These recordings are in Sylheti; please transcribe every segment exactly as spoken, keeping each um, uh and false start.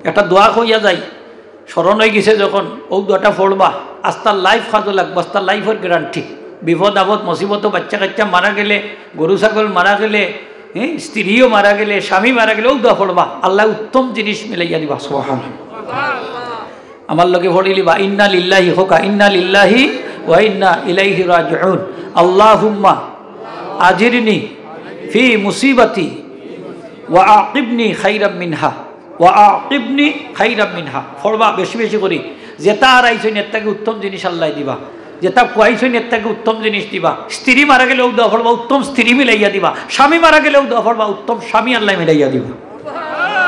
একটা দোয়া কইয়া যাই, স্মরণ অইগেছে যখন, অউ দোয়াটা পড়বা, আস্তা লাইফ কাজো লাগবো, আস্তা লাইফর গ্যারান্টি। বিপদ আপদ মুসিবত, বাচ্চা কাচ্চা মারা গেলে, গরু ছাগল মারা গেলে, হ্যাঁ, স্ত্রীও মারা গেলে, স্বামী মারা গেলে, অউ দোয়া পড়বা, আল্লায় উত্তম জিনিস মিলাইয়া দিবা। সুবহানাল্লাহ। আমার লগে পড়িলিবা, ইন্না লিল্লাহি, কউক্কা, ইন্না লিল্লাহি ওয়া ইন্না ইলাইহি রাজিউন। আল্লাহুম্মা আজিরনি ফি মুসিবাতি ওয়া আকিবনি খাইরাম মিনহা, ওয়া আকিবনি খাইরাম মিনহা। পড়বা বেশি বেশি করি। যেতা হারাইছইন, এর থাকি উত্তম জিনিস আল্লায় দিবা। যেতা খুয়াইছইন, এর থাকি উত্তম জিনিস দিবা। স্ত্রী মারা গেলে অউ দোয়া পড়বা, উত্তম স্ত্রী মিলাইয়া দিবা। স্বামী মারা গেলে অউ দোয়া পড়বা, উত্তম স্বামী আল্লায় মিলাইয়া দিবা।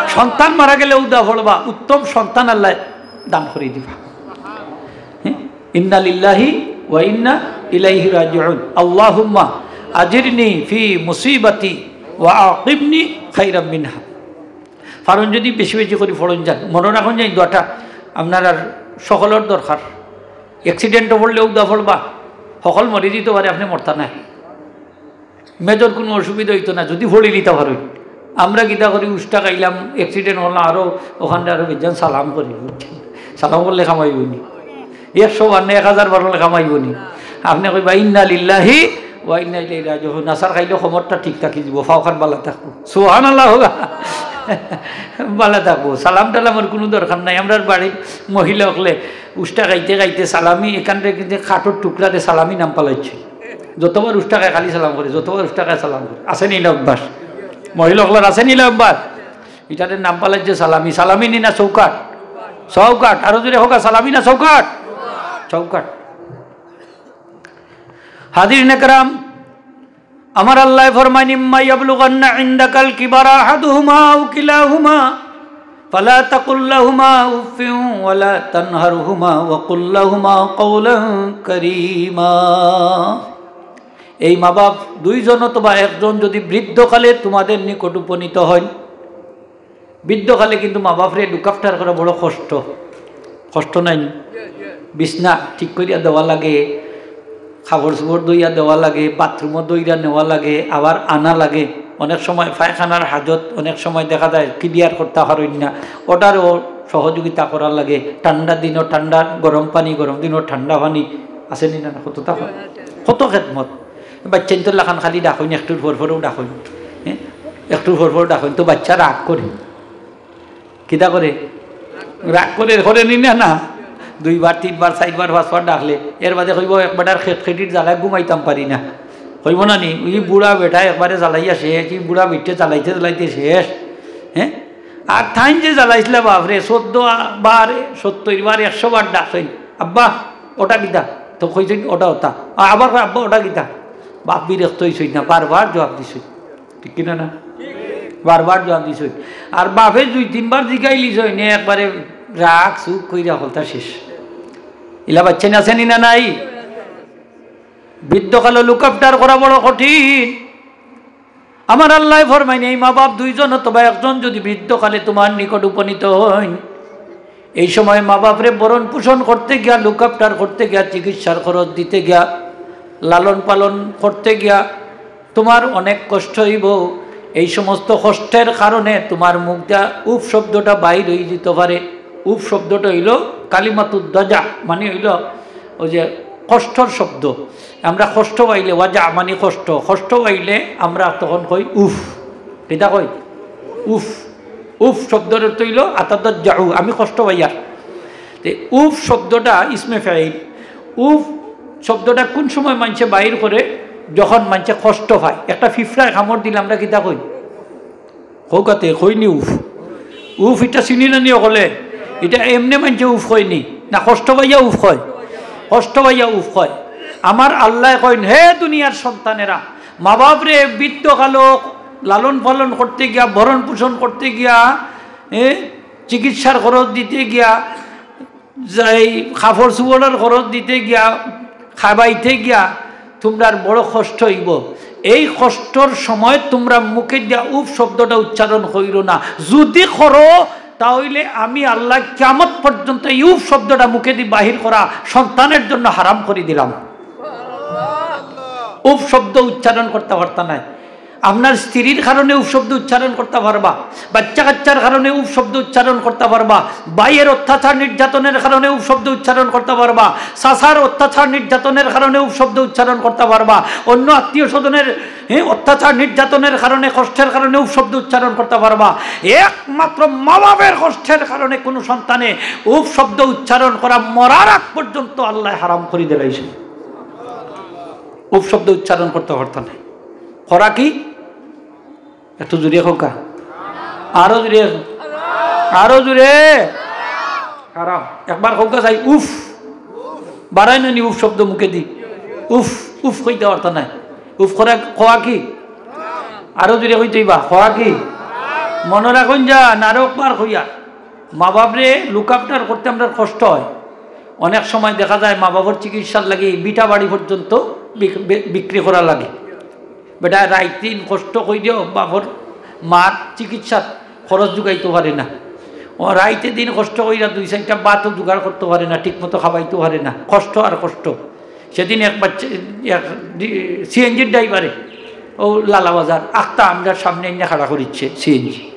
সন্তান মারা গেলে অউ দোয়া পড়বা, উত্তম সন্তান আল্লায় দান করি দিবা। হ্যাঁ? ইন্না লিল্লাহি ওয়া ইন্না ইলাইহি রাজিউন। আল্লাহুম্মা আজিরনি ফি মুসিবাতি ওয়া আকিবনি খাইরাম মিনহা। পারইন যদি বেশি বেশি করি পড়ইন যান, মনো রাখইন যান, দোয়াটা আপনারার সকলর দরকার। অ্যাক্সিডেন্টো পড়লে অউ দোয়া পড়বা, সকল মরি দিতো পারে, আপনে মরতা নায়। মেজর কুনু অসুবিধা অইতো না, যদি পড়িলিতা পারইন। আমরা কিতা করি, উষ্টা খাইলাম, অ্যাক্সিডেন্ট অইলো, আরো অখানরে আরো বেজান সালাম করি, বুঝছইন? সালাম করলে কামাইবো নি? একশো বার না, এক হাজার বার অইলে কামাইবো নি? আপনে কইবা, ইন্না লিল্লাহি ওয়া ইন্না ইলাইহি রাজিউন। আছাড় খাইলে কোমরটা ঠিক থাকি যিবো, পাওখান বালা থাকবো। সুবহানাল্লাহ কউক্কা। বালা থাকবো। সালাম টালামর কুনু দরকার নাই। আমরার বাড়ির মহিলা অকলে উষ্টা খাইতে খাইতে সালামি, এখানরে কিন্তু কাঠর টুকরারে সালামি নাম পালাইছে। যতবার উষ্টা খায় খালি সালাম করে, যতবার উষ্টা খায় সালাম করে। আছে নি ইলা অভ্যাস? মহিলা অকলর আছে নি ইলা অভ্যাস? ইটারে নাম পালাইছে সালামি। সালামি নি না চৌকাঠ? চৌকাঠ। আরো জোরে কউক্কা, সালামি না চৌকাঠ? চৌকাঠ। হাজিরিনে কেরাম, আমার আল্লায় ফরমাইন, ইম্মা ইয়াবলুগান্না ইনদাকাল কিবারা আহাদুহুমা আও কিলাহুমা ফালা তাকুল লাহুমা উফফিন ওয়ালা তানহারহুমা ওয়া কুল লাহুমা কাওলান কারীমা। এই মা বাপ দুইজন অথবা একজন যদি বৃদ্ধকালে তোমাদের নিকট উপনীত হন, বৃদ্ধকালে কিন্তু মা বাপরে look after করা বড় কষ্ট, কষ্ট নায় নি? বিছনা ঠিক করিয়া দেওয়া লাগে, কাপড় চোপড় ধইয়া দেওয়া লাগে, বাথরুমো ধইয়া নেওয়া লাগে, আবার আনা লাগে। অনেক সময় পায়খানার হাজত অনেক সময় দেখা যায় ক্লিয়ার করতা পারইন না, ওটারও সহযোগিতা করা লাগে। ঠান্ডা দিনও ঠান্ডা গরম পানি, গরম দিনও ঠান্ডা পানি, আছে নি না? কততা, কত খেদমত। বাচ্চাইন্তর লাখান খালি ডাকইন, একটুর পর পরও ডাকইন, হ্যাঁ, একটুর পর পর ডাকইন, তো বাচ্চা রাগ করে। কিতা করে? রাগ করে, করে নি না? না, দুইবার, তিনবার, চাইরবার, পাঁচবার ডাকলে এর বাদে কইবো, এক বেটার খেটখেটির জ্বালায় ঘুমাইতাম পারি না। কইবো না নি? ওই বুড়া বেটা একবারে জ্বালাইয়া শেষ, এই বুড়া বেটে জ্বালাইতে জ্বালাইতে শেষ। হ্যাঁ? আর তাইন যে জ্বালাইছিলা বাপরে, চৌদ্দ বার, সত্তইর বার, একশো বার ডাকছইন, "আব্বা, ওটা কিতা?" তো কইছইন, "ওটা ওটা।" আ-, আবার কয়, "আব্বা, ওটা কিতা?" বাপ বিরক্ত অইছইন না, বারবার জবাব দিছইন। ঠিক কিনা না? বারবার জবাব দিছইন। আর বাপে দুই তিনবার জিকাইলিছইন, একবারে রাগ চুপ কইরা হকলতা শেষ। ইলা বাচ্চাইন আছে নি না নাই? বৃদ্ধকালে look after করা বড় কঠিন। আমার আল্লায় ফরমাইন, এই মা বাপ দুইজন অথবা একজন যদি বৃদ্ধকালে তোমার নিকট উপনীত হইন, এই সময় মা বাপরে ভরণ পোষণ করতে গিয়া, look after করতে গিয়া, চিকিৎসার খরচ দিতে গিয়া, লালন পালন করতে গিয়া তোমার অনেক কষ্ট অইবো। এই সমস্ত কষ্টের কারণে তোমার মুখ দিয়া উফ শব্দটা বাইর অই যিতো পারে। উফ শব্দটা অইলো কালিমাতুদ দাজা, মানে অইলো ওই যে কষ্টর শব্দ। আমরা কষ্ট পাইলে, ওয়াজা মানে কষ্ট, কষ্ট পাইলে আমরা তখন কই উফ। কিতা কই? উফ। উফ শব্দর অর্থ অইলো আতাদাজ্জাউ, আমি কষ্ট পাইয়ার। তে উফ শব্দটা ইসমে ফাইল। উফ শব্দটা কোন সময় মানষে বাইর করে? যখন মানষে কষ্ট পায়। একটা ফিফড়ায় কামড় দিলে আমরা কিতা কই? কউক্কা তে, কই নি উফ? উফ ইটা চিনি না নি অকলে? ইটা এমনে মানষে উফ কয় নি? না কষ্ট পাইয়া উফ কয়? কষ্ট পাইয়া উফ কয়। আমার আল্লায় কইন, হে দুনিয়ার সন্তানেরা, মা বাপরে বৃদ্ধকালো লালন পালন করতে গিয়া, ভরণ পোষণ করতে গিয়া, এ, চিকিৎসার খরচ দিতে গিয়া, যাই কাপড় চোপড়র খরচ দিতে গিয়া, খাবাইতে গিয়া, তোমরার বড় কষ্ট অইবো। এই কষ্টর সময় তোমরা মুখে দিয়া উফ শব্দটা উচ্চারণ কইরো না। যদি করো, তা অইলে আমি আল্লায় কিয়ামত পর্যন্ত এই উফ শব্দটা মুখেদি বাহির করা সন্তানের জন্য হারাম করি দিলাম। উফ শব্দ উচ্চারণ করতা পারতা নায়। আপনার স্ত্রীর কারণে উফ শব্দ উচ্চারণ করতা পারবা, বাচ্চা কাচ্চার কারণে উফ শব্দ উচ্চারণ করতা পারবা, ভাইয়ের অত্যাচার নির্যাতনের কারণে উফ শব্দ উচ্চারণ করতা পারবা, চাচার অত্যাচার নির্যাতনের কারণে উফ শব্দ উচ্চারণ করতা পারবা, অন্য আত্মীয় স্বজনের, হ্যাঁ, অত্যাচার নির্যাতনের কারণে, কষ্টের কারণে উফ শব্দ উচ্চারণ করতা পারবা। একমাত্র মা বাপের কষ্টের কারণে কোনো সন্তানে উফ শব্দ উচ্চারণ করা মরার আগ পর্যন্ত আল্লায় হারাম করি দিলাইছে। উফ শব্দ উচ্চারণ করতা পারতা নায়। করা কি? একটু জোরে কউক্কা। আরো জোরে। আরো জোরে। হারাম। একবার কউক্কা চাই, উফ। বারয় না নি উফ শব্দ মুখেদি? উফ, উফ কইতা পারতা নায়। উফ করা, কওয়া কি? আরো জোরে কইতে অইবা, কওয়া কি? মনো রাখইন যেন, আরো একবার কইয়া। মা বাপরে look after করতে আমরার কষ্ট অয়। অনেক সময় দেখা যায় মা বাপর চিকিৎসার লাগি ভিটা বাড়ি পর্যন্ত বিক-, বি-, বিক্রি করা লাগে। বেটা রাইত দিন কষ্ট করিয়াও বাপর মার চিকিৎসার খরচ জুগাইতো পারে না। ও রাইতে দিন কষ্ট করিয়া দুই চাইরটা ভাতও জোগাড় করতো পারে না, ঠিক মতো খাবাইতো পারে না, কষ্ট আর কষ্ট। সেদিন এক বাচ্চা, এক ডি-, সিএনজির ড্রাইভারে, ও লালাবাজার আখতা আমরার সামনে আইনা খাড়া করিচ্ছে সিএনজি,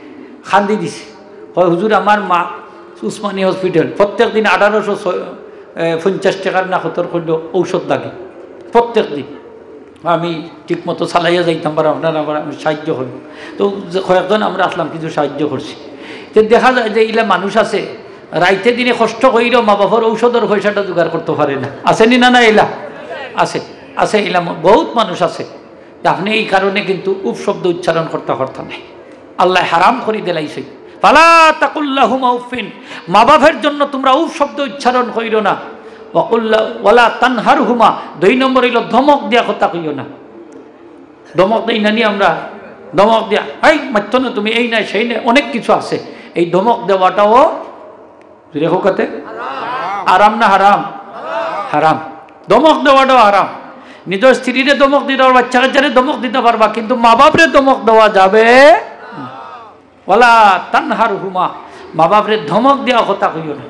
কান্দি দিছে। কয়, "হুজুর, আমার মা উসমানী হসপিটাল, প্রত্যেক দিন আঠারোশো পঞ্চাশ টেকার না কতর কইলো ঔষধ লাগে, প্রত্যেক দিন আমি ঠিক মতো চালাইয়া যাইতাম পারি, আপনারা আমার আমি সাহায্য করইন।" তো যে কয়েকজন আমরা আছলাম, কিছু সাহায্য করছি। তো দেখা যায় যে ইলা মানুষ আছে, রাইতে দিনে কষ্ট করিয়াও মা বাপর ঔষধর পয়সাটা জোগাড় করতো পারে না। আছে নি না, না ইলা? আছে, আছে, ইলা ম-, বহুত মানুষ আছে। তে আপনে এই কারণে কিন্তু উফ শব্দ উচ্চারণ করতা পারতা নায়। আল্লায় হারাম করি দিলাইছে। ফালা তাকুল লাহুমা উফিন, মা বাপের জন্য তুমরা উফ শব্দ উচ্চারণ করিও না। ওয়াকুল্লা-, ওয়ালা তানহারহুমা, দুই নম্বর অইলো ধমক দিয়া কথা কইও না। ধমক দেই না নি আমরা? ধমক দিয়া, "এই মাততো না তুমি, এই নাই, সেই নাই", অনেক কিছু আছে। এই ধমক দেওয়াটাও জোরে কউক্কা তে? হারাম না হারাম? হারাম। ধমক দেওয়াটাও হারাম। নিজর স্ত্রীরে ধমক দিতা পারবা, বাচ্চা কাচ্চারে ধমক দিতা পারবা, কিন্তু মা বাপরে ধমক দেওয়া যাবে না। ওয়ালা তানহারহুমা, মা বাপরে ধমক দিয়া কথা কইও না,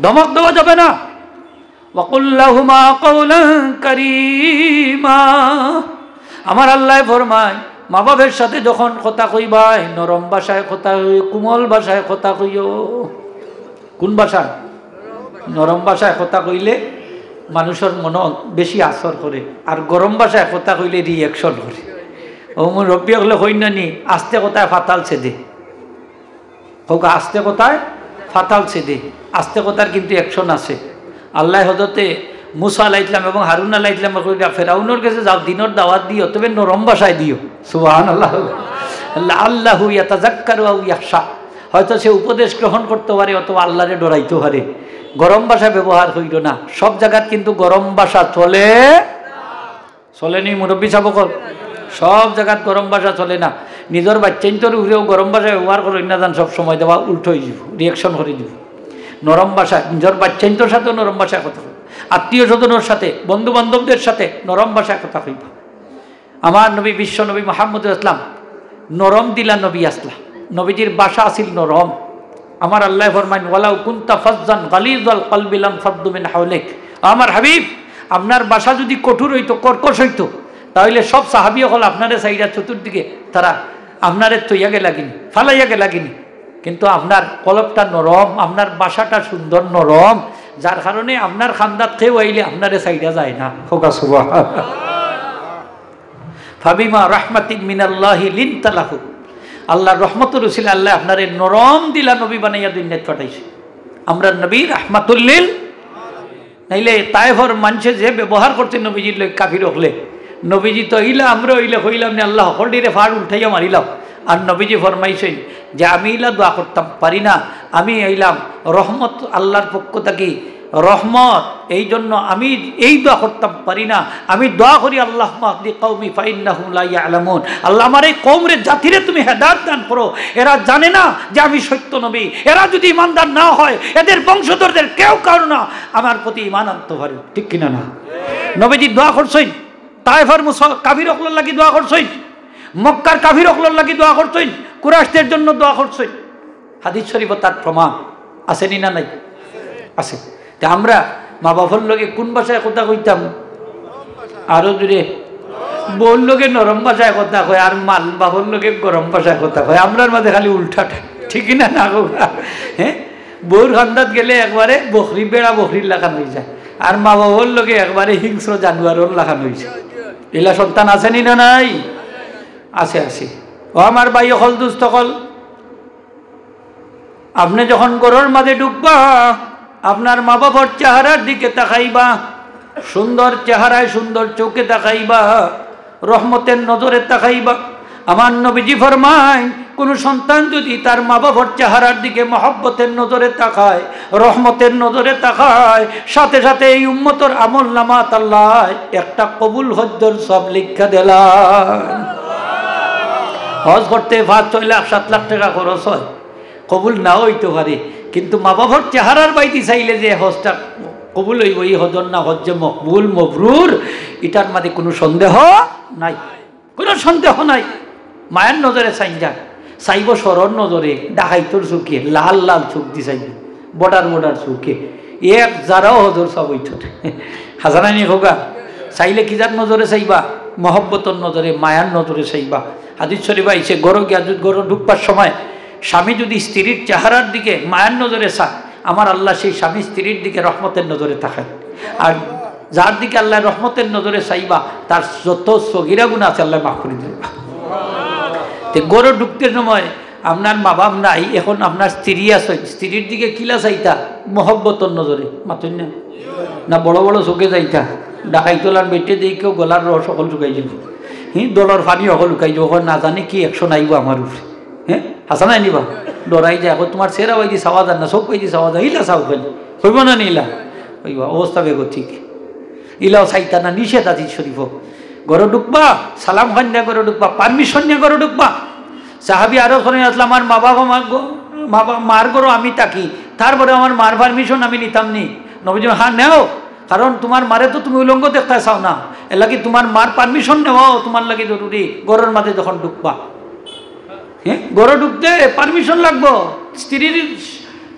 ধমক দেওয়া যাবে না। ওয়াকুল লাহুমা কাওলান কারীমা, আমার আল্লায় ফরমায়, মা বাপের সাথে যখন কথা কইবায়, নরম ভাষায় কথা কইও, কোমল ভাষায় কথা কইও। কোন ভাষায়? নরম ভাষায় কথা কইলে মানুষর মনো বেশি আসর করে, আর গরম ভাষায় কথা কইলে reaction করে। ও মুরব্বি অকলে কইন না নি, আস্তে কথায় ফাতাল ছেদে। কউক্কা, আস্তে কথায় ফাতাল ছেদে। আস্তে কথার কিন্তু action আছে। আল্লায় হযরতে মুসা আলাইহিস সালাম এবং হারুন আলাইহিস সালামরে কইলা, "ফেরাউনর গেছে যাও, দ্বীনর দাওয়াত দিও, তবে নরম ভাষায় দিও।" সুবহানাল্লাহ। "লাআল্লাহু ইয়াতাযাক্কারু আও ইয়াখশা।" হয়তো সে উপদেশ গ্রহণ করতো পারে অথবা আল্লারে ডরাইতো পারে। গরম ভাষা ব্যবহার কইরো না। সব জাগাত কিন্তু গরম ভাষা চলে, চলে নি মুরব্বি সাব অকল? সব জাগাত গরম ভাষা চলে না। নিজর বাচ্চাইন্তর উপরেও গরম ভাষা ব্যবহার করইন না যান, সব সময় দেওয়া উল্টো অইযিবো, reaction করি দিবো। নরম ভাষা, নিজর বাচ্চাইন্তর সাথেও নরম ভাষায় কথা কইবা, আত্মীয় স্বজনর সাথে, বন্ধু বান্ধবদের সাথে নরম ভাষায় কথা কইবা। আমার নবী, বিশ্ব নবী মুহাম্মদ ইসলাম নরম দিলা নবী আছলা, নবীজির ভাষা আছিল নরম। আমার আল্লায় ফরমাইন, "ওয়ালাউ কুনতা ফাজ্জান গালিজাল কলবি লানফাদ্দু মিন হাওলিক।" আমার হাবিব, আপনার ভাষা যদি কঠোর অইতো, কর্কশ অইতো, তাইলে সব সাহাবী অকল আপনারে চাইরা চতুর্দিকে তারা আপনারে থইয়া গেলাগিনি, ফালাইয়া গেলাগিনি। কিন্তু আপনার কলবটা নরম, আপনার ভাষাটা সুন্দর নরম, যার কারণে আপনার কান্দাত কেউ আইলে আপনারে চাইরা যায় না। কউক্কা সুবহানাল্লাহ। ফাবিমা রাহমাতিন মিনাল্লাহি লিনতা লাহুম। আল্লার রহমতর উছিলায় আল্লায় আপনারে নরম দিলা নবী বানাইয়া দুনিয়াত পাঠাইছে। আমরার নবী রাহমাতুল লিল, নাইলে তায়েফর মানষে যে ব্যবহার করছে নবীজির লগে কাফির অকলে, নবীজি তো ইলা আমরা অইলে কইলাম নি, "আল্লাহ, হকলটিরে ফাড় উল্টাইয়া মারিলাও।" আর নবীজি ফরমাইছইন যে, "আমি ইলা দোয়া করতাম পারি না, আমি অইলাম রহমত আল্লার পক্ষ থাকি রহমত, এই জন্য আমি এই দোয়া করতাম পারি না। আমি দোয়া করি, আল্লাহুম্মা আহদি কওমি ফাইন্নাহুম লা ইয়ালামুন। আল্লাহ, আমার এই কওমরে, জাতিরে তুমি হেদায়েত দান করো। এরা জানে না যে আমি সত্য নবী। এরা যদি ইমানদার না হয়, এদের বংশধরদের কেউ কারো না আমার প্রতি ইমান আনতে পারে।" ঠিক কিনা না? নবীজি দোয়া করছইন, তায়েফর মুসল-, কাফির অকলর লাগি দোয়া করছইন, মক্কার কাফির অকলর লাগি দোয়া করছইন, কুরাইশদের জন্য দোয়া করছইন। হাদিস শরীফো তার প্রমাণ আছে নি না নাই? আছে। তে আমরা মা বাপর লগে কোন ভাষায় কথা কইতাম? আরো জোরে। বউর লগে নরম ভাষায় কথা কয়, আর মাল বাপর লগে গরম ভাষায় কথা কয়। আমরার মাঝে খালি উল্টাটা, ঠিক না? না গো, হ্যাঁ, বউর কান্দাত গেলে একবারে বকরি, বেড়া বকরির লাখান অইযায়, আর মা বাপর লগে একবারে হিংস্র জানোয়ারর লাখান অইযায়। ইলা সন্তান আছে নি না নাই? আছে, আছে। ও আমার ভাই অকল, দুস্ত অকল, আপনে যখন ঘরর মাঝে ঢুকবা, আপনার মা বাপর চেহারার দিকে তাকাইবা, সুন্দর চেহারায় সুন্দর চোখে তাকাইবা, রহমতের নজরে তাকাইবা। আমার নবীজি ফরমাইন, কুনু সন্তান যুদি তার মা বাপর চেহারার দিকে মহব্বতের নজরে তাকায়, রহমতের নজরে তাকায়, সাথে সাথে এই উম্মতর আমল নামাত আল্লায় একটা কবুল হজ্জর সওয়াব লিখিয়া দিলা। হজ করতে পাঁচ ছয় লাখ সাত লাখ টেকা খরচ হয়, কবুল নাও অইতো পারে, কিন্তু মা বাপর চেহারার বাইদি চাইলে যে হজটা কবুল অইবো, ই হজর নাম হজ্জে মকবুল মবরুর, ইটার মাঝে কুনু সন্দেহ নাই, কুনু সন্দেহ নাই। মায়ার নজরে চাইন যান, চাইবো শরর নজরে, ডাকাইতর চউখে, লাল লাল চউখ দি চাইবো, বর্ডার বর্ডার চউখে, এক জারাও হজর সওয়াব অইতো না। হাছা নায় নি কউক্কা? চাইলে কিজার নজরে চাইবা? মহব্বতর নজরে, মায়ার নজরে চাইবা। হাদিস শরিফো আইছে, ঘরো গিয়া যুদি ঘরো ঢুকবার সময় স্বামী যুদি স্ত্রীর চেহারার দিকে মায়ার নজরে চায়, আমার আল্লায় সেই স্বামী স্ত্রীর দিকে রহমতের নজরে তাকায়। আর যার দিকে আল্লায় রহমতের নজরে চাইবা, তার যত সগিরা গুনা আছে আল্লায় মাফ করি দিবা। তে ঘরো ঢুকতে সময় আপনার মা বাপ নাই, এখন আপনার স্ত্রী আছে, স্ত্রীর দিকে কিলা চাইতা? মহব্বতর নজরে, মাতইন না? না বড় বড় চউখে চাইতা? ডাকাইতর লাখান বেটে দেখি কেউ গলার রস অকল শুকাই যাইবো, হি, দলর পানি অকল শুকাই যাইবো, কয় না জানি কি action আইবো আমার উপরে। হ্যাঁ, হাছা নায় নি বা? ডরাই যায়, কয় তুমার চেহারা বাইদি চাওয়া যায় না, চউখ বাইদি চাওয়া যায়, ইলা চাও কেনে? অইবো না নি ইলা? অইবো, অবস্থা বেগতিক। ইলাও চাইতা না, নিষেধ হাদিস শরিফো। ঘরো ঢুকবা, সালাম খান দিয়া ঘরো ঢুকবা, permission নিয়া ঘরো ঢুকবা। সাহাবী আরো কইন, আসলে আমার মা বাবা, মা গো-, মা বা-, মার ঘরো আমি থাকি, তারপরে আমার মার permission আমি নিতাম নি। নবীজি, হ্যাঁ নেও, কারণ তুমার মারে তো তুমি উলঙ্গ দেখতায় চাও না, এরলাগি তুমার মার permission নেওয়াও তুমার লাগি জরুরি। ঘরর মাঝে যখন ঢুকবা, হ্যাঁ, ঘরো ঢুকতে permission লাগবো। স্ত্রীর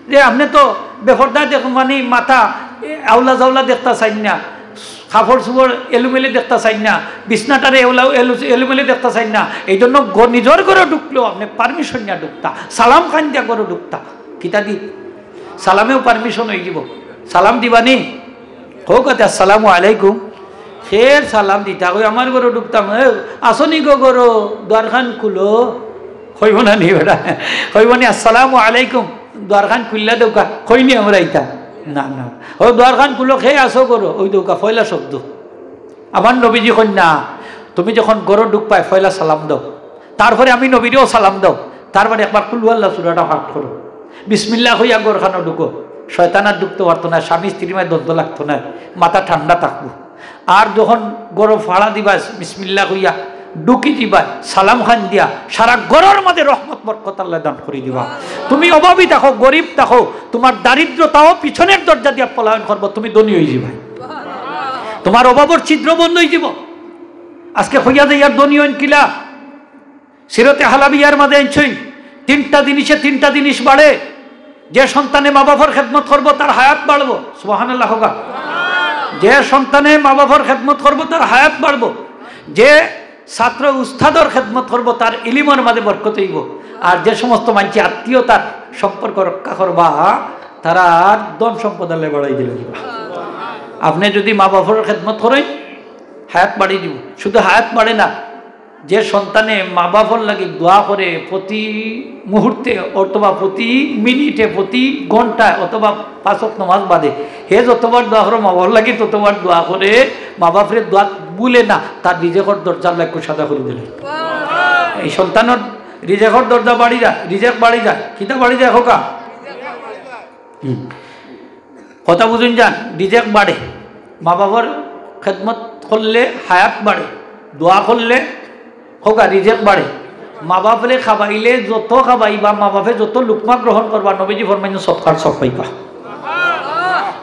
যে আপনে তো বেপর্দায় দেখইন, মানে মাথা এ, আউলা জাউলা দেখতা চাইন না, কাপড় চোপড় এলোমেলো দেখতা চাইন না, বিছনাটারে এলো-, এলো-, এলোমেলো দেখতা চাইন না। এই জন্য ঘ-, নিজর ঘরো ঢুকলেও আপনে permission নিয়া ঢুকতা, সালাম খান দিয়া ঘরো ঢুকতা। কিতা দি? সালামেও permission অইযিবো। সালাম দিবা নি? কউক্কা তে, "আসসালামু আলাইকুম।" ফের সালাম দিতা, কই, "আমার ঘরো ঢুকতাম, এ, আছো নি গো ঘরো, দুয়ারখান খুলো।" কইবো না নি বেটা? কইবো নি, "আসসালামু আলাইকুম, দুয়ারখান খুলিয়া দেউক্কা।" কই নি আমরা ইতা? না, না। ও দুয়ারখান খুলো, কে আছো ঘরো, অউ দেউক্কা, পয়লা শব্দ। আমার নবীজি কইন না, তুমি যখন ঘরো ঢুকবায়, পয়লা সালাম দেও, তারপরে আমি নবীরেও সালাম দেও, তারপরে একবার কুল হু আল্লাহ সুরাটা পাঠ করো, বিসমিল্লাহ কইয়া ঘরখানো ঢুকো, শয়তান আর ঢুকতো পারতো না, স্বামী স্ত্রীর মাঝে দ্বন্দ্ব লাগতো না, মাথা ঠান্ডা থাকবো। আর যখন ঘরো ফাড়া দিবায়, বিসমিল্লাহ কইয়া ঢুকি দিবায়, সালাম খান দিয়া, সারা ঘরর মাঝে রহমত বরকত আল্লায় দান করি দিবা। তুমি অভাবী থাকো, গরিব থাকো, তুমার দারিদ্রতাও পিছনের দরজা দিয়া পলায়ন করবো, তুমি ধনী অইযিবায়। তুমার অভাবর ছিদ্র বন্ধ অইযিবো। আজকে কইয়া যাইয়ার ধনী অইন কিলা? সিরতে হালাবিয়ার মাঝে আনছইন, তিনটা জিনিসে তিনটা জিনিস বাড়ে। যে সন্তানে মা বাপর খেদমত করবো, তার হায়াত বাড়বো। সুবহানাল্লাহ কউক্কা। যে সন্তানে মা বাপর খেদমত করবো, তার হায়াত বাড়বো। যে ছাত্র উস্তাদর খেদমত করবো, তার ইলিমর মাঝে বরকত অইবো। আর যে সমস্ত মানষে আত্মীয়তার সম্পর্ক রক্ষা করবা, তারার ধন সম্পদ আল্লায় বাড়াই দিলা। আপনে যুদি মা বাপর খেদমত করইন, হায়াত বাড়ি দিবো। শুধু হায়াত বাড়ে না, যে সন্তানে মা বাপর লাগি দোয়া করে প্রতি মুহূর্তে অথবা প্রতি মিনিটে, প্রতি ঘন্টায় অথবা পাঁচ ওয়াক্ত নামাজ বাদে, হে যতবার দোয়া করে মা বাপর লাগি ততবার দোয়া করে, মা বাপরে দোয়া ভুলে না, তার রিজেকর দরজা আল্লায় কুশাদা করি দিলা। এই সন্তানর রিজেকর দরজা বাড়ি যায়, রিজেক বাড়ি যায়। কিতা বাড়ি যায় কউক্কা? হুম। কথা বুঝইন যান, রিজেক বাড়ে। মা বাপর খেদমত করলে হায়াত বাড়ে, দোয়া করলে কউক্কা রিজেক বাড়ে। মা বাপরে খাবাইলে যত খাবাইবা, মা বাপে যত লুকমা গ্রহণ করবা, নবীজি ফরমাইন সদকার সওয়াব পাইবা।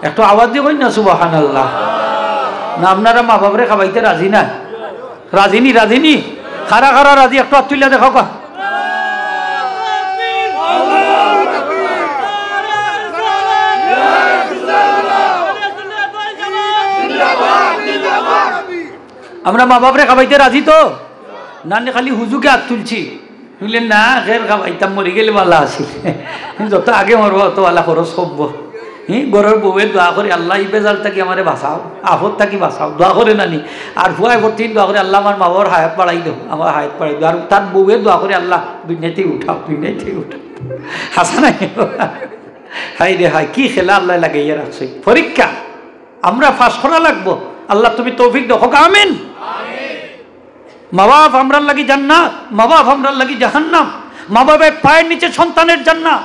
একটু আওয়াজ দি কইন না সুবহানাল্লাহ। না, আপনারা মা বাপরে খাবাইতে রাজি না? রাজি নি, রাজি নি? কারা কারা রাজি একটু আত তুলিয়া দেখাউক্কা। আমরা মা বাপরে খাবাইতে রাজি তো? না নি, খালি হুজুকে আত তুলছি। বুলে, "না, খের খাবাইতাম, মরি গেলে বালা আছিল।" যত আগে মরবো, অত বালা খরচ কমবো। হি, ঘরর বউয়ে দোয়া করে, "আল্লাহ, ই বেজাল থাকি আমারে বাঁচাও, আফত থাকি বাঁচাও", দোয়া করে না নি? আর ফুয়ায় প্রতিদিন দোয়া করে, "আল্লাহ, আমার মা বাবার হায়াত বাড়াই দেও, আমার হায়াত বাড়াই দেও।" আর তার বউয়ে দোয়া করে, "আল্লাহ, দুনিয়াতে উঠাও, দুনিয়াতে উঠাও।" হাছা নাই? হায় রে হায়, কি খেলা আল্লাহ লাগাইয়া রাখছে। পরীক্ষা, আমরা পাস করা লাগবো। আল্লাহ, তুমি তৌফিক দেও, কউক্কা আমিন। মা বাপ আমরার লাগি জান্নাত, মা বাপ আমরার লাগি জাহান্নাম। মা বাপের পায়ের নিচে সন্তানের জান্নাত।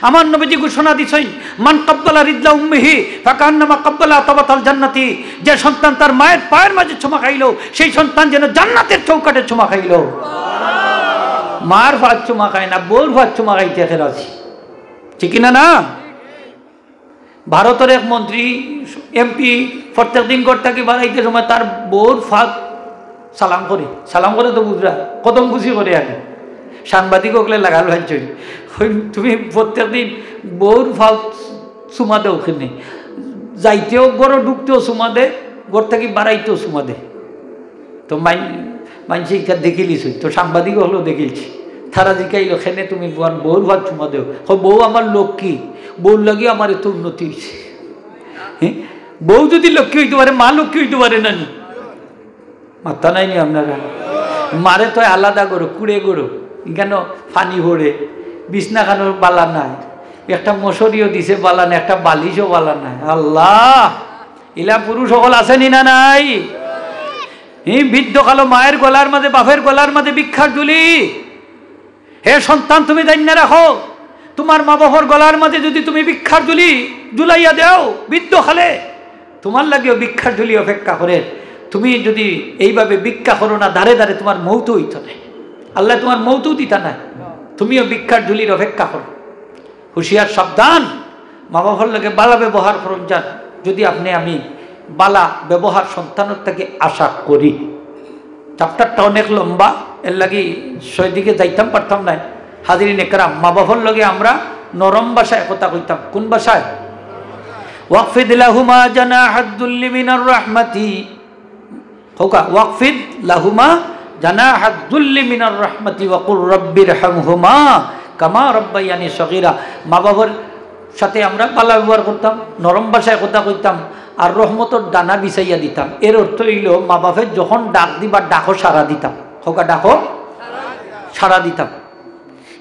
আমার নবীজি ঘোষণা দিছইন, "মান কাব্বালা রিজলা উম্মিহি ফাকান্নামা কাব্বালা আতাবাতাল জান্নাতি।" যে সন্তান তার মায়ের পায়ের মাঝে চুমা খাইলো, সেই সন্তান যেন জান্নাতের চৌকাঠে চুমা খাইলো। মার ফাত চুমা খায় না, বউর ফাত চুমা খাইতে রাজি। ঠিক কি না? না, ভারতর এক মন্ত্রী, এমপি, প্রত্যেক দিন ঘর থাকি বারাইতে সময় তার বউর ফাত সালাম করে, সালাম করে তো বুঝরা, কদম খুশি করে আগে। সাংবাদিক অকলে লাগাল ভাইছইন, "তুমি প্রত্যেক দিন বউর ফাত চুমা দেও কেনে? যাইতেও ঘরো ঢুকতেও চুমা দে, ঘর থাকি বারাইতেও চুমা দে।" তো মাইন-, মাইনষে ইটা দেখিলিছইন, তো সাংবাদিক অকলেও দেখিলছে। তারা জিকাইলো, "কেনে তুমি বউর ফাত চুমা দেও?" কয়, "বউ আমার লক্ষ্মী, বউর লাগি আমার এত উন্নতি অইছে।" হে? বউ যদি লক্ষ্মী অইতো পারে, মা লক্ষ্মী অইতো পারে না নি? মাত্তা নাই নি আপনারা? মারে তো আলাদা করো, কুড়ে করো, ইখানো পানি পড়ে, বিছনাখানো বালা নাই, একটা মশারিও দিছে বালা নাই, একটা বালিশও বালা নাই। আল্লাহ, ইলা পুরুষ অকল আছে নি না নাই? হি, বৃদ্ধ কালো মায়ের গলার মাঝে, বাপের গলার মাঝে ভিক্ষার ঝুলি। হে সন্তান, তুমি জাইন্না রাখো, তুমার মা বাপর গলার মাঝে যদি তুমি ভিক্ষার ঝুলি ঝুলাইয়া দেও, বৃদ্ধ কালে তুমার লাগিও ভিক্ষার ঝুলি অপেক্ষা করে। তুমি যদি এইভাবে ভিক্ষা করো না, দাঁড়ে দাঁড়ে তুমার মউত অইতো নায়। আল্লাহ তুমার মউতও দিতা নায়, তুমিও ভিক্ষার ঝুলির অপেক্ষা করো। হুঁশিয়ার, সাবধান, মা বাপর লগে বালা ব্যবহার করুন যান। যদি আপনে আমি বালা ব্যবহার সন্তানর থাকি আশা করি, চ্যাপ্টারটা অনেক লম্বা, এর লাগি সব দিকে যাইতাম পারতাম নায়। হাজিরিন একরাম, মা বাপর লগে আমরা নরম ভাষায় কথা কইতাম। কোন ভাষায়? "ওয়াখফিদ লাহুমা জানাহাদ দুল্লি মিনার রাহমাতি।" কউক্কা, "ওয়াখফিদ লাহুমা জানাহাদ দুল্লি মিনার রাহমাতি ওয়া কুর রাব্বির হামহুমা কামা রাব্বায়ানি সগীরা।" মা বাপর সাথে আমরা বালা ব্যবহার করতাম, নরম ভাষায় কথা কইতাম, আর রহমতর দানা বিছাইয়া দিতাম। এর অর্থ অইলো, মা বাপে যখন ডাক দিবা, ডাকো সাড়া দিতাম। কউক্কা, ডাকো সাড়া দিতাম।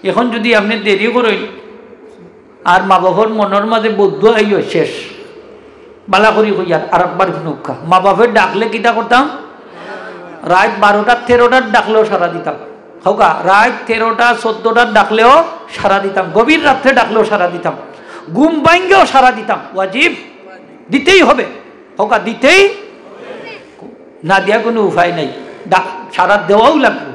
এখন যদি আপনে দেরি করইন, আর মা বাপর মনর মাঝে বদদোয়া আইলো, শেষ। বালা করি কইয়ার, আরেকবার হুনউক্কা। মা বাপে ডাকলে কিতা করতাম? রাইত বারোটা তেরোটার ডাকলেও সাড়া দিতাম। কউক্কা, রাইত তেরোটা চোদ্দটার ডাকলেও সাড়া দিতাম, গভীর রাত্রে ডাকলেও সাড়া দিতাম, ঘুম ভাঙ্গেও সাড়া দিতাম। ওয়াজিব, দিতেই হবে। কউক্কা, দিতেই, না দিয়া কুনু উপায় নাই, ডাক, সাড়া দেওয়াও লাগবো।